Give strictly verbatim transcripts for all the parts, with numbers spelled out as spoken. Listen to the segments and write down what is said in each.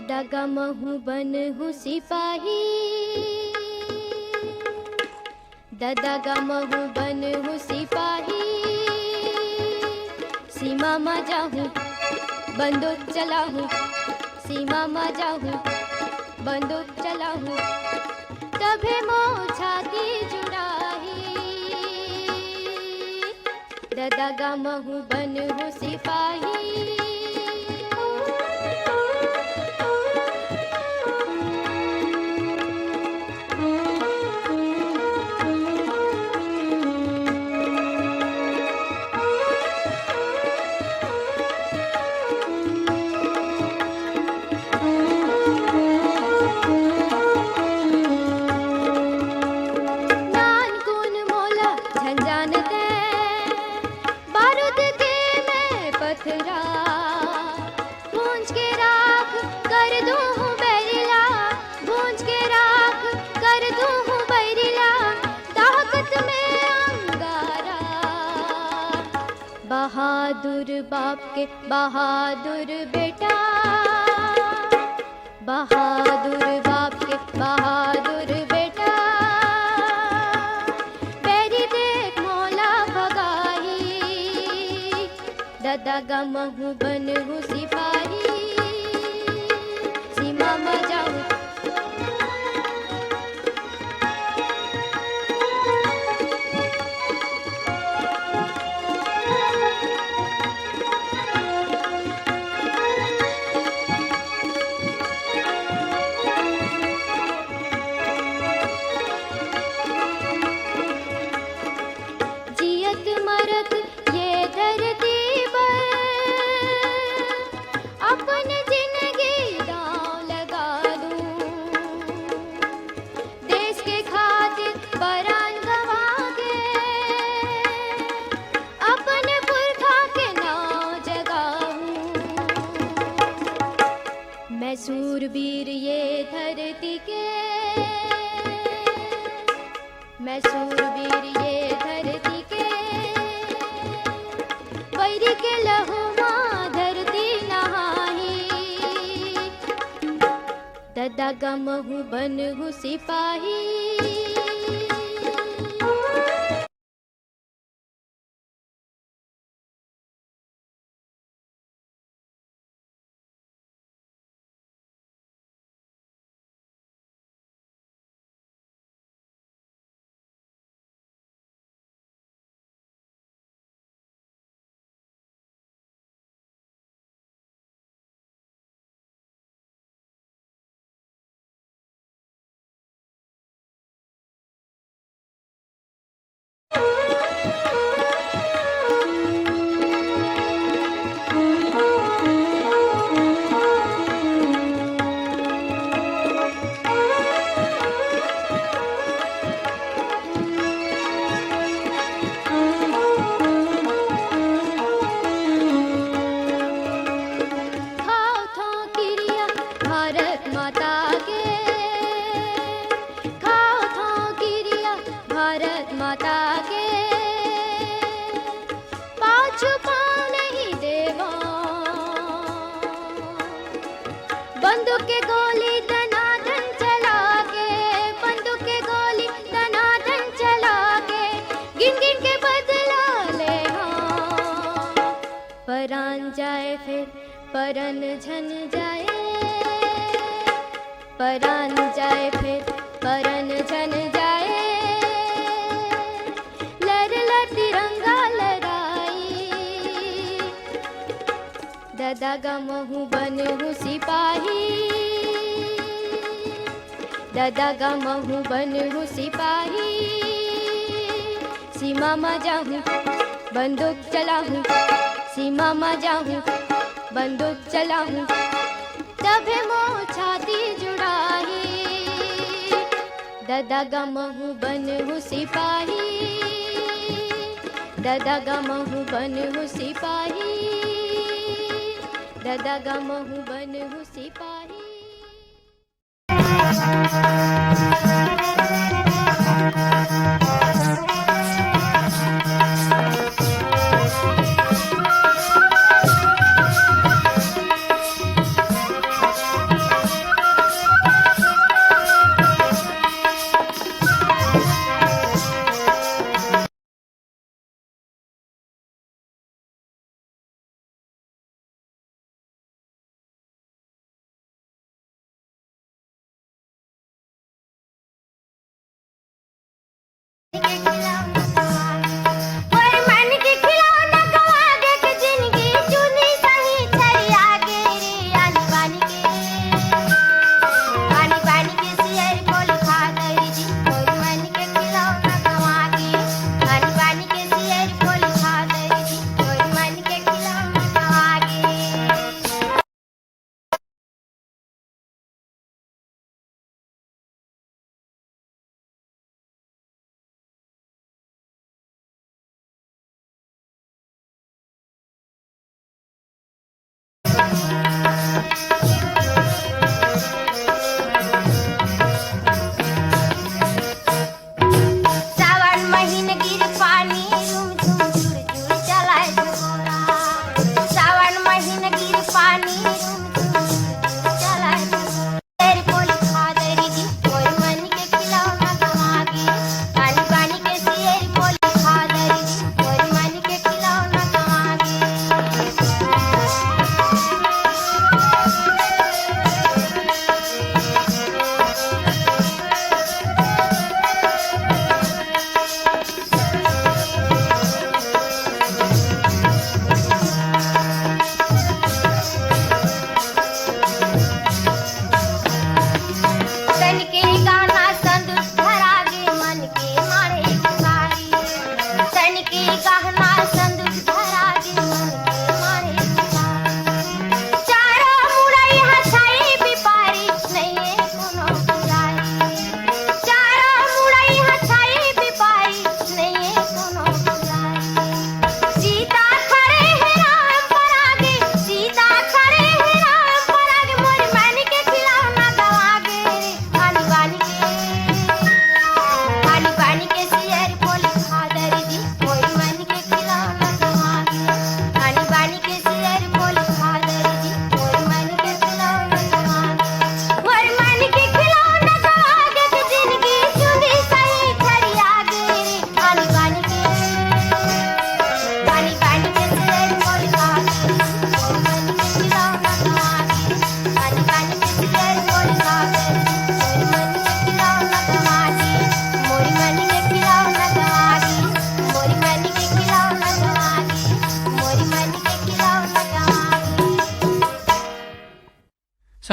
ददा गा महूँ बनहूँ सिपाही, ददा गा महूँ बनहूँ सिपाही, सीमा म जाहूँ बंदूक चलाहूँ, सीमा म जाहूँ बंदूक चलाहूँ, तभे मोर छाती जुड़ाही। ददा गा महूँ बनहूँ सिपाही। नानकुन मोला झन जान दे, बारूद के मैं पथरा, भूंज के राख कर दूँ हूँ बैरी ला, भूंज के राख कर दूँ हूँ बैरी ला, ताकत में अंगारा। बहादुर बाप के बहादुर बेटा, बहादुर बाप के बहादुर बेटा, बैरी देख मोला भगाही। ददा गा महूँ बनहूँ सिपाही, सीमा म जाहूँ। जियत मरत ये धरती पर अपन जिनगी दाँव लगा दूँ। देश के खातिर परान गँवा के अपन पुरखा के नाँव जगाहूँ। मैं सूरबीर ये धरती के, मैं सूरबीर ये धरती के, बैरी के लहू मा धरती नहाही। ददा गा महूँ बनहूँ सिपाही। खावथों किरिया भारत माता के, खावथों किरिया भारत माता के, पाछू पाँव नहीं देवों। बंदूक के गोली दनादन चला के, बंदूक के गोली दनादन चला के, गिन गिन के बदला लेहूँ। परान जाए फेर परन झन जाए, परान जाए फेर परन झन जाए, लर लर तिरंगा लहराई। ददा गा महूँ बनहूँ सिपाही, ददा गा महूँ बनहूँ सिपाही। सीमा म जाहूँ बंदूक चलाहूँ, सीमा म जाहूँ बंदूक चलाहूँ, तभे मोर छाती जुड़ाही। ददा गा महूँ बनहूँ सिपाही, ददा गा महूँ बनहूँ सिपाही, ददा गा महूँ बनहूँ सिपाही।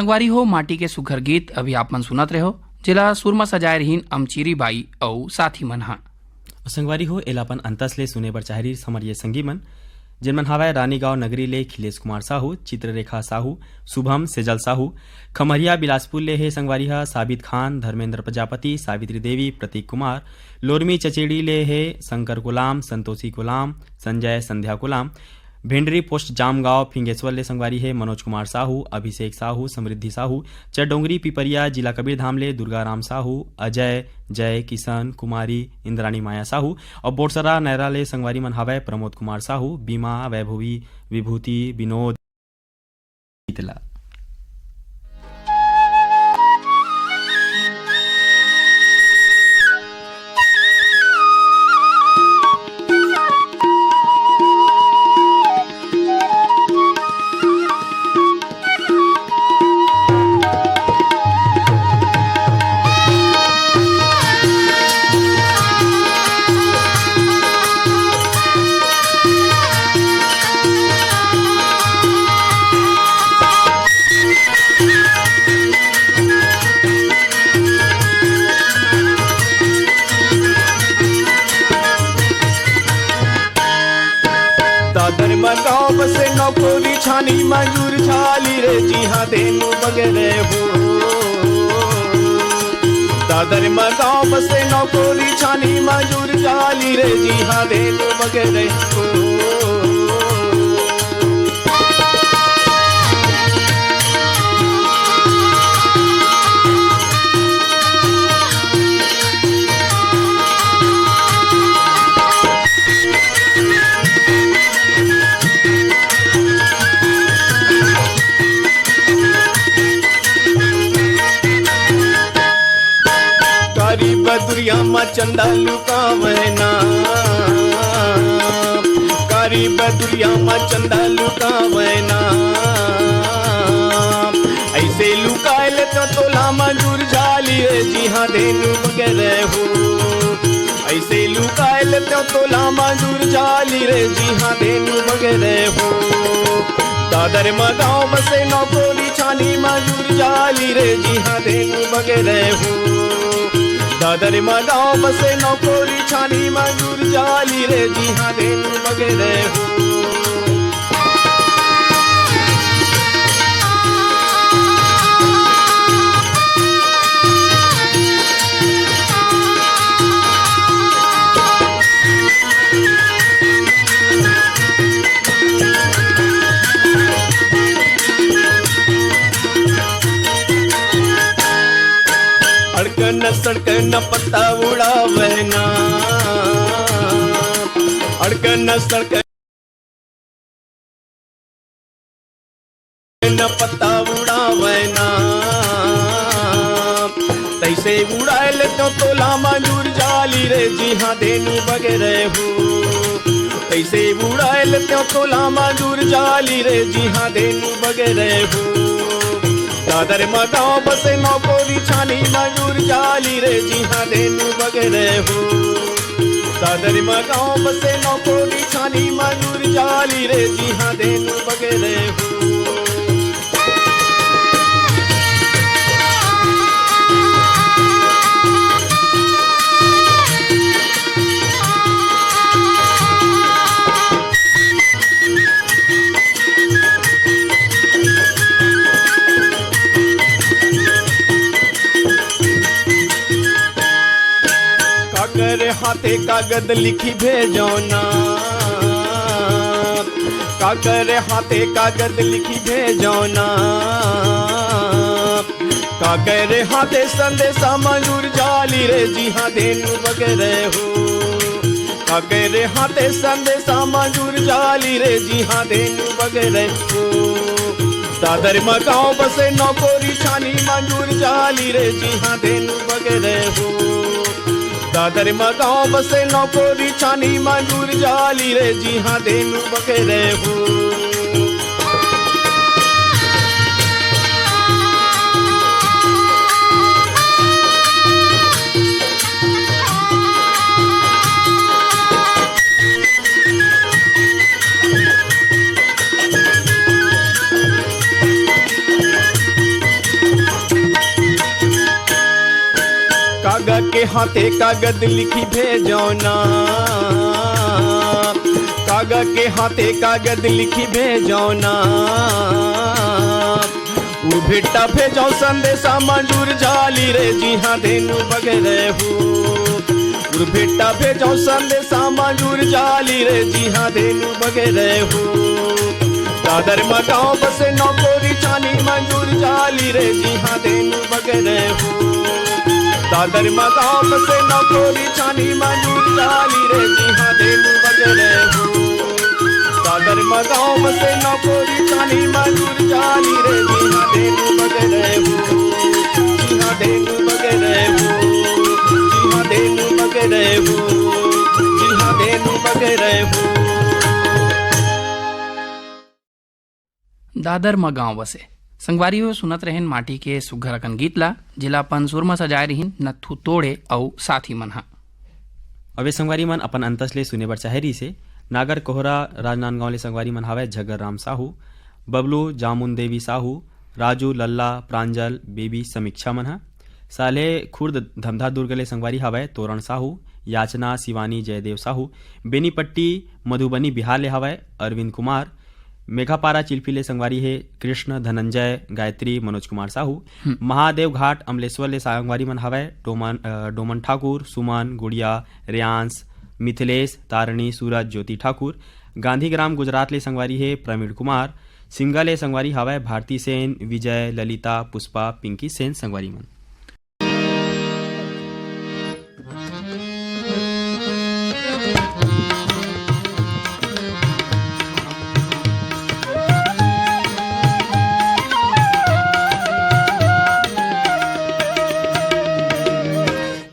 संगवारी हो, माटी के सुघर गीत अभी आप मन सुनत रहो, जेला सुर म सजाए रहिन अमचीरी बाई अउ साथी मन ह। संगवारी हो, एला अपन अंतस ले सुने बर चाह रहिस हमर ये संगी मन, जेन मन हवय रानीगांव नगरी ले खिलेश कुमार साहू, चित्ररेखा साहू, शुभम सेजल साहू, खमरिया बिलासपुर ले हे संगवारी ह साबित खान, धर्मेंद्र प्रजापति, सावित्री देवी, प्रतीक कुमार, लोरमी चचेड़ी ले हे शंकर कुलाम, संतोषी कुलाम, संजय संध्या कुलाम, भेंडरी पोस्ट जामगांव फिंगेश्वर ले संगवारी हे मनोज कुमार साहू, अभिषेक साहू, समृद्धि साहू, चरडोंगरी पिपरिया जिला कबीरधाम ले दुर्गाराम साहू, अजय, जय, किशन, कुमारी, इंद्राणी माया साहू, अउ बोरसरा नैरा ले संगवारी मन हवय प्रमोद कुमार साहू, बीमा, वैभवी, विभूति, विनोद, शीतला। दादर म गाँव बसे नौकरी छानी मजूर झाली रे, जिहाँ धेनु बगरे हो। दादर म गाँव बसे नौकरी छानी मजूर झाली रे, जिहाँ धेनु बगरे हो। कारी बदुरिया म चंदा लुकावना, कारी बदुरिया म चंदा लुकावना। ऐसे लुकायल तो तोला मजूर झाली रे, जिहाँ धेनु बगरे हो। ऐसे लुकायल तो तोला मजूर झाली रे, जिहाँ धेनु बगरे हो। दादर म गाँव बसे नौकरी छानी मजूर झाली रे, जिहाँ धेनु बगरे हो। दादर म गाँव बसे नौकरी छानी मजूर झाली रे, जिहाँ धेनु बगरे हो। अड़कन सड़कन पत्ता उड़ावना, अड़कन सड़कन न पत्ता उड़ावना। तैसे उड़ायल तो तोला मजूर झाली रे, जिहाँ धेनु बगरे हो। तैसे उड़ायल तो तोला मजूर झाली रे, जिहाँ धेनु बगरे हो। दादर म गाँव बसे नौकरी छानी मजूर झाली रे, जिहाँ धेनु बगरे हो। दादर म गाँव बसे नौकरी छानी मजूर झाली रे, जिहाँ धेनु बगरे हो। काकर हाथे कागद लिखी भेजौना, काकर हाथे कागद लिखी भेजौना। काकर हाथे संदेशा मजूर झाली रे, जिहाँ धेनु बगरे हो। काकर हाथे संदेशा मजूर झाली रे, जिहाँ धेनु बगरे हो। दादर म गाँव बसे नौकरी छानी मजूर झाली रे, जिहाँ धेनु बगरे हो। दादर म गाँव बसे नौकरी छानी मजूर झाली रे, जिहाँ धेनु बगरे हो। हाथे कागद लिखी भेजौना, कागा के हाथे कागद लिखी भेजौना। उर भेटा भेजौ संदेशा मंजूर जाली रे, जिहाँ धेनु बगरे हो। उर भेटा भेजौ संदेशा मंजूर जाली रे, जिहाँ धेनु बगरे हो। दादर म गाँव बसे नौकरी चानी मंजूर जाली रे, जिहाँ धेनु बगरे हो। दादर म गाँव बसे नौकरी चानी मंजूर जाली रे, जिहाँ धेनु बगरे हो। दादर म गाँव बसे नौकरी चानी मंजूर जाली रे, जिहाँ धेनु बगरे हो। जिहाँ धेनु बगरे हो। जिहाँ धेनु बगरे हो। जिहाँ धेनु बगरे हो। दादर म गांव बसे। संगवारी हो, सुनत रहेन माटी के सुग्घर अकन गीत ला, जेला अपन सुर म सजाए रहिन नथु तोड़े अउ साथी मन ह। अबे संगवारी मन अपन अंतस ले सुने बर चाहे रहिसे। नागर कोहरा राजनांदगांव ले संगवारी मन हावय झग्गर राम साहू, बबलू जामुन देवी साहू, राजू लल्ला प्रांजल बेबी समीक्षा मन ह। साले खुर्द धमधा दुर्ग ले संगवारी हावय तोरण साहू, याचना शिवानी जयदेव साहू, बेनीपट्टी मधुबनी बिहार ले हावय अरविंद कुमार, मेघापारा चिल्फी ले संगवारी हे कृष्ण, धनंजय, गायत्री, मनोज कुमार साहू। हम्म। महादेव घाट अमलेश्वर ले संगवारी मन हवय डोमन, अ, डोमन ठाकुर, सुमन, गुड़िया, रेयांश, मिथिलेश, तारणी, सूरज, ज्योति ठाकुर। गांधीग्राम गुजरात ले संगवारी हे प्रवीण कुमार। सिंगा ले संगवारी हवय भारती सेन, विजय, ललिता, पुष्पा, पिंकी सेन संगवारी मन।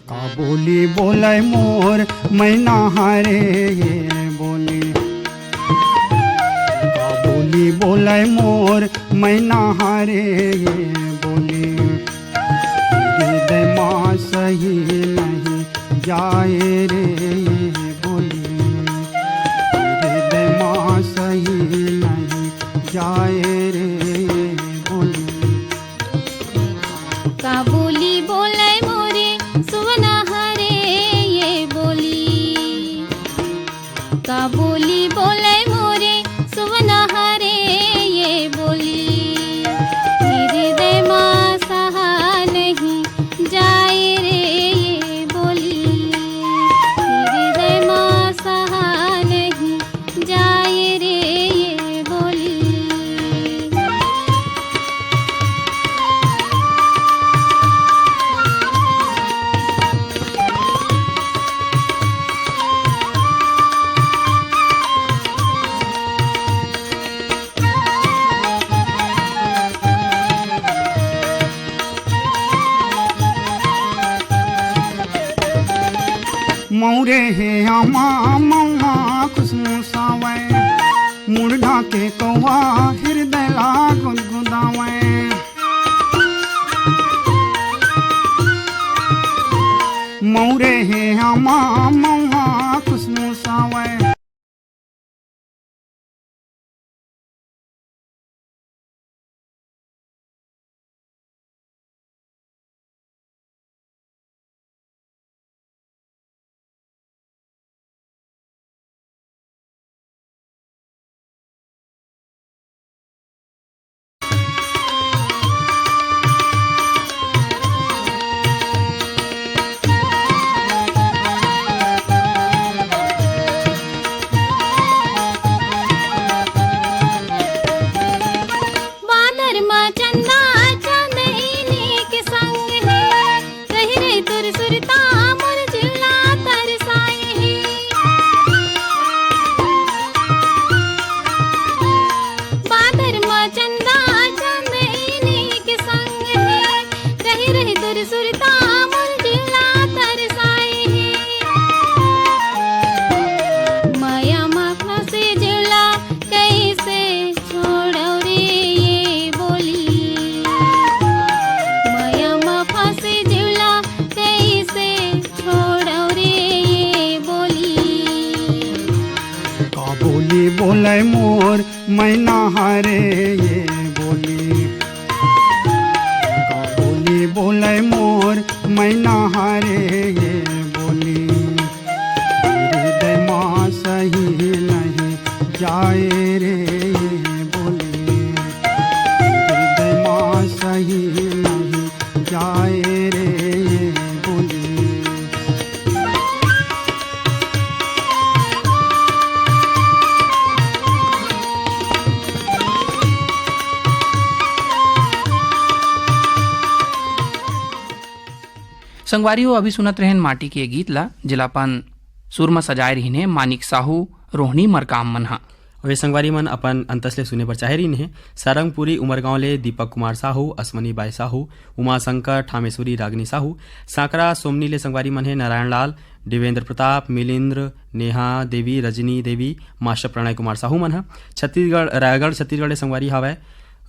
का बोली बोलय मोर मैना हरे ये बोली, का बोली बोलय मोर मैना हरे ये बोली। हृदय मा सही नहीं जाए रे बोली, हृदय मा सही नहीं जाए रे बोली। का बोली बोलय मोरे सुवना हरे ये बोली। का बोली बोलय मोरे सुवना हरे ये बोली। हृदय मा सहा नहीं जाए रे ये बोली। हृदय मा सहा नहीं जाए रे ये बोली। मौरे हे आमा मौहा खुशबू सावय, मुड़ ढाके कौआ हृदय ला गुदगुदावय। मौरे हे आमा मौहा खुशबू सावय। बादर मा चंदा चांदनी के संग हे, रहि रहि तोर सुरता मोर जिउ ला तरसाए हे। बादर मा चंदा चांदनी के संग हे, रहि रहि तोर सुरता मोर जिउ ला तरसाए हे। मया मा फंसे जिउ ला कइसे छोड़व रे ये बोली। मया मा फंसे जिउ ला कइसे छोड़व रे ये बोली। का बोली बोलय मोर मैना हरे ये बोली। का बोली बोलय मोर मैना हरे ये संगवारी हो, अभी सुनत रहेन माटी के गीत ला, जेला अपन सुर म सजाए रहिन हे मानिक साहू, रोहिणी मरकाम मन ह। वे संगवारी मन अपन अंतस ले सुने बर चाहे रहिन हे सारंगपुरी उमरगांव ले दीपक कुमार साहू, अश्वनी बाई साहू, उमा शंकर, ठामेश्वरी, रागिनी साहू। सांकरा सोमनी ले संगवारी मन हे नारायण लाल, देवेंद्र प्रताप, मिलिंद्र, नेहा देवी, रजनी देवी, मास्टर प्रणय कुमार साहू मन ह। छत्तीसगढ़, रायगढ़ छत्तीसगढ़ ले संगवारी हवय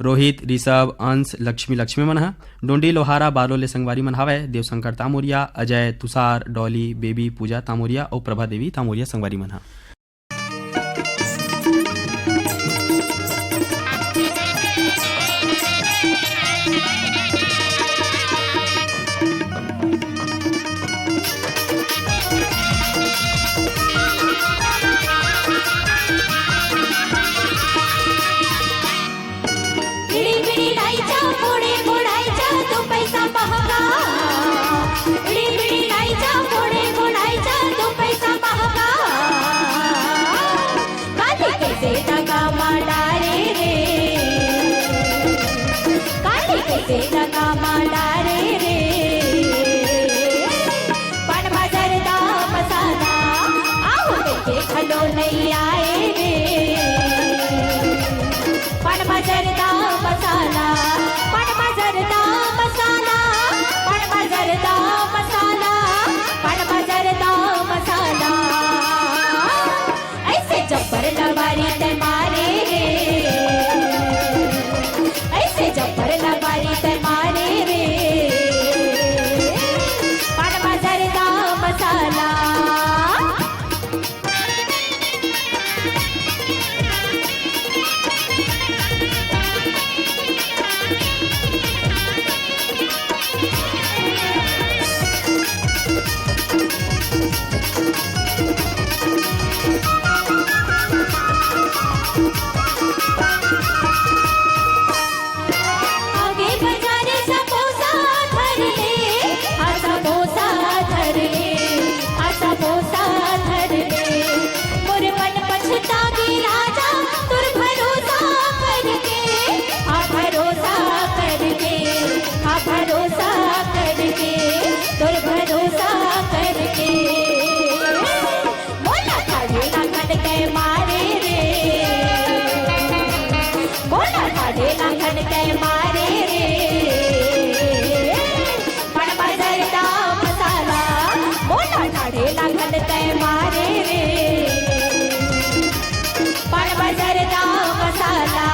रोहित, ऋषभ, अंश, लक्ष्मी, लक्ष्मी मन ह। डोंडी लोहारा बारलो ले संगवारी मन हवय देवशंकर तामोरिया, अजय, तुषार, डॉली, बेबी, पूजा तामोरिया अउ प्रभा देवी तामोरिया संगवारी मन ह। बीड़ी बीड़ी लाई जा, फोड़े फोड़ाई जा, दो पैसा महंगा। बीड़ी बीड़ी लाई जा, फोड़े फोड़ाई जा, दो पैसा महंगा। काली कैसे दगा मार डारे रे, काली कैसे दगा मार डारे रे। पान बाजार दा मसाला, आहो देखे खलो नहीं आए रे। पान बाजार दा मसाला, पान बाजार दा मसाला, पान बाजार दा मसाला, पान बाजार दा मसाला। ऐसे जब्बर लबारी ते मारे रे, ऐसे जब्बर लबारी ते मारे रे। पान बाजार दा मसाला। आगे बजारे समोसा धर ले, आ समोसा धर ले, आ समोसा धर ले। मोर मन पछतागे राजा, तोर भरोसा करके, आ भरोसा करके, आ भरोसा करके, तोर भरोसा करके। मोला ठाढ़े लांघन के मारे रे, मोला ठाढ़े लांघन के मारे रे। पान बाजार दा मसाला, मोला ठाढ़े लांघन के मारे रे। पान बाजार दा मसाला।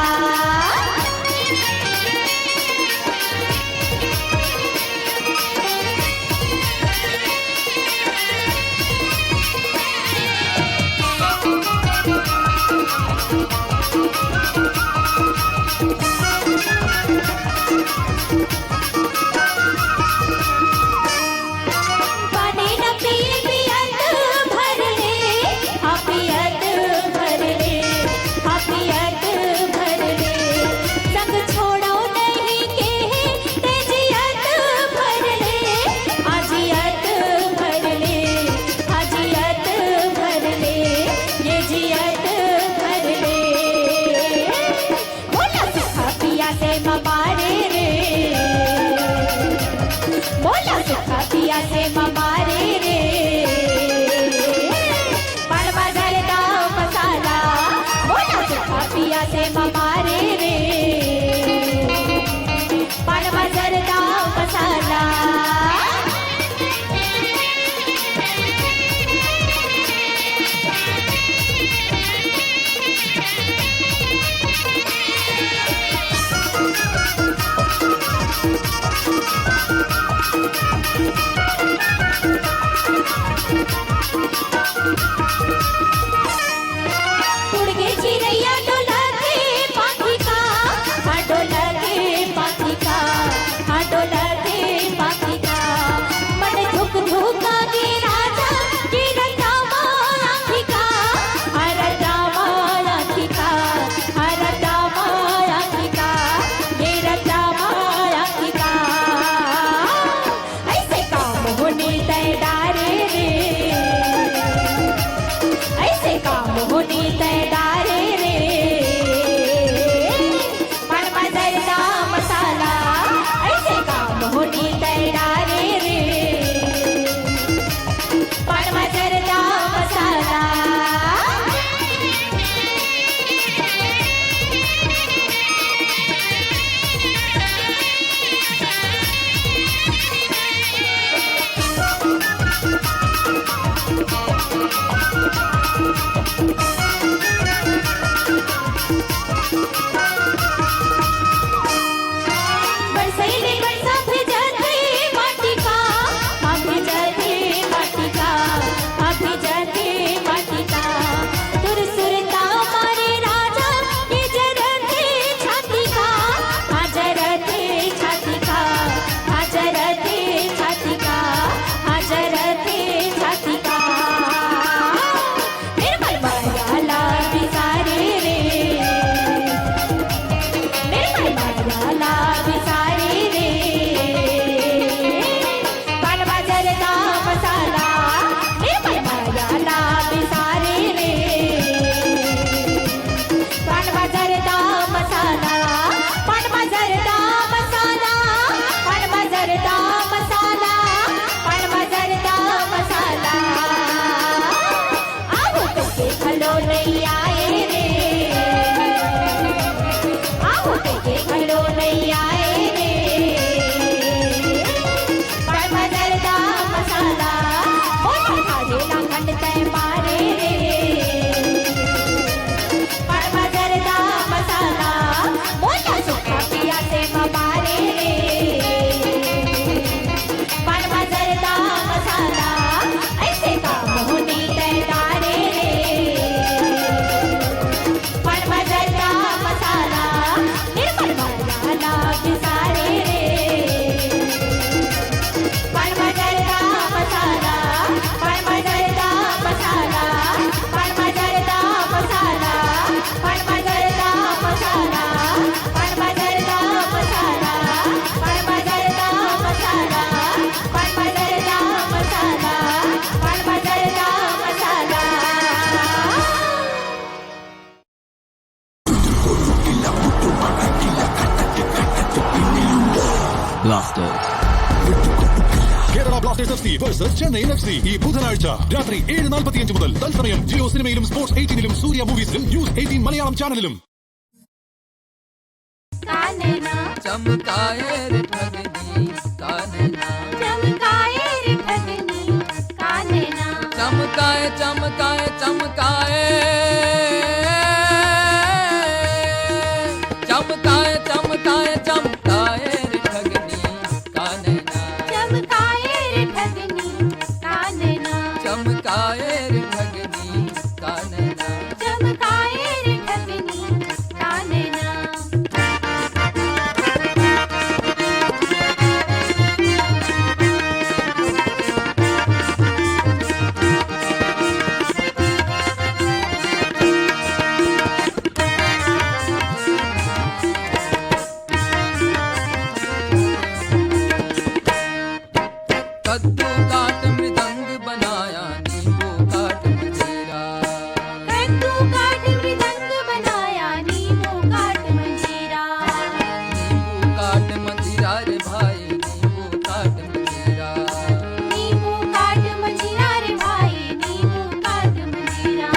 पानी न पिए पियत भर ले, हाँ पियत भर ले, हाँ पियत भर ले। संग छोड़ो नहीं के हे, ते जियत भर ले, हाँ जियत भर ले, हाँ जियत भर ले, ये जियत भर ले। मोला सूखा पियासे म मारे रे, मोला सूखा पियासे म मारे रे। पान बाजार दा मसाला, मोला सूखा पियासे म मारे रे। पान बाजार दा मसाला। उड़ गे चिरैया डोला के पाखी का, हाँ डोला के पाखी का, हाँ डोला के पाखी का। मन धुक धुका गे राजा, गिरता माया खिका, हरता माया खिका, हरता माया खिका, गिरता माया खिका। ऐसे काम होनी तय डारे रे, Blasters. Kerala Blasters F C versus Chennai F C. ഈ ബുധനാഴ്ച രാത്രി ഏഴ് നാൽപ്പത്തിയഞ്ച് മുതൽ തത്സമയം ജിയോ സിനിമയിലും സ്പോർട്സ് എയ്റ്റീനിലും സൂര്യ മൂവീസിലും ന്യൂസ് എയ്റ്റീൻ മലയാളം ചാനലിലും. कानना चमकाए रे ठगनी, कानना चमकाए रे ठगनी, कानना चमकाए, चमकाए, चमकाए, चमकाए, चमकाए, चमकाए रे ठगनी, कानना चमकाए रे ठगनी, कानना चमकाए रे ठगनी, कानना चमकाए रे ठगनी, कानना। कद्दू काट मृदंग बनाया, नींबू काट मंजीरा। कद्दू काट मृदंग बनाया, नींबू काट मंजीरा। नींबू काट मंजीरा रे भाई, नींबू काट मंजीरा। नींबू काट मंजीरा रे भाई, नींबू काट मंजीरा।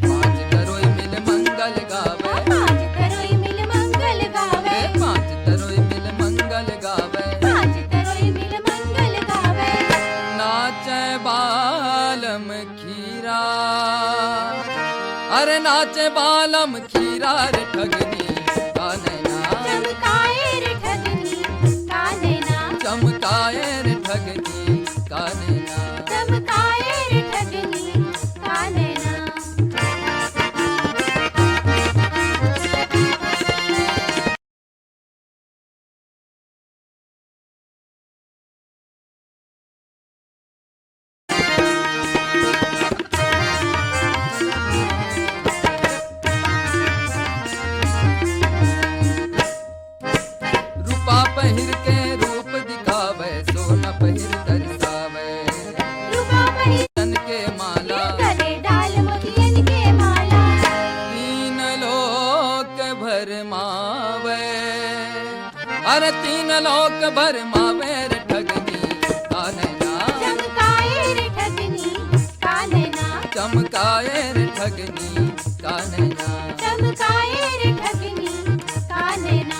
पांच तरोई मिल मंगल गावे। पांच तरोई मिल मंगल गावे। ए, पांच तरोई मिल मंगल गावे। पांच तरोई मिल मंगल गावे। नाचे बालम खीरा, अरे नाचे बालम खीरा रे ठगनी, कानना चमकाए रे ठगनी, कानना चमकाए रे ठगनी, कानना चमकाए रे ठगनी, कानना। रूपा पहिर के रूप दिखावे, सोना पहिर तरसावे। रूपा पहिर तन के माला, करे डाल मोतियन के माला। तीन लोक भरमावे, अरे तीन लोक भरमावे रे ठगनी, कानना चमकाए रे ठगनी, कानना चमकाए रे ठगनी, कानना चमकाए रे ठगनी, कानना।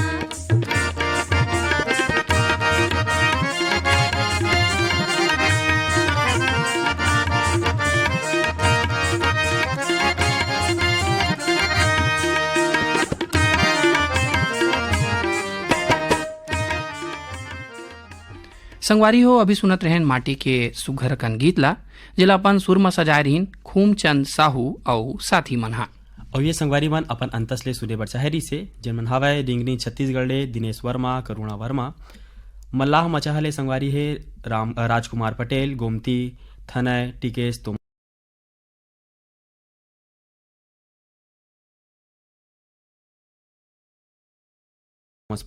संगवारी हो, अभी सुनत रहेन माटी के सुघर कन गीत ला, जेला अपन सुर म सजाए रहिन खूमचंद साहू अउ साथी मन हा। अउ ये संगवारी मन अपन अंतस ले सुने बर चाहे रिहिसे, जेन मन हावय रिंगनी छत्तीसगढ़ ले दिनेश वर्मा, करुणा वर्मा, मल्लाह मचाह ले संगवारी हे राम, राजकुमार पटेल, गोमती, थनय, टिकेश तोमर।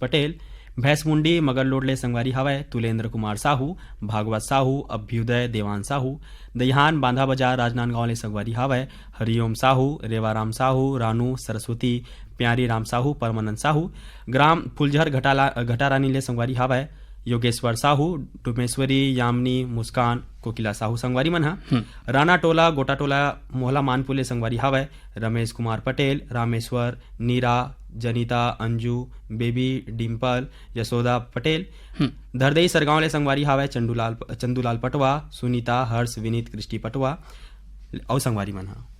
पटेल, भैंसमुंडी मगरलोड ले संगवारी हावय तुलेंद्र कुमार साहू, भागवत साहू, अभ्युदय देवान साहू, दईहान बांधा बाजार राजनांदगांव ले संगवारी हावय हरिओम साहू, रेवाराम साहू, रानू, सरस्वती, प्यारी राम साहू, परमानंद साहू, ग्राम फुलझर घटाला-, घटारानी ले संगवारी हावय योगेश्वर साहू, डुमेश्वरी, यामिनी, मुस्कान, कोकिला साहू संगवारी मन ह। हम्म। राना टोला, गोटा टोला, मोहला मानपुर ले संगवारी हावय रमेश कुमार पटेल, रामेश्वर, नीरा, जनिता, अंजू, बेबी, डिम्पल, यशोदा पटेल। हम्म। धरदई सरगांव ले संगवारी हावय चंदूलाल, चंदूलाल पटवा, सुनीता, हर्ष, विनीत, क्रिस्टी पटवा अउ संगवारी मन ह।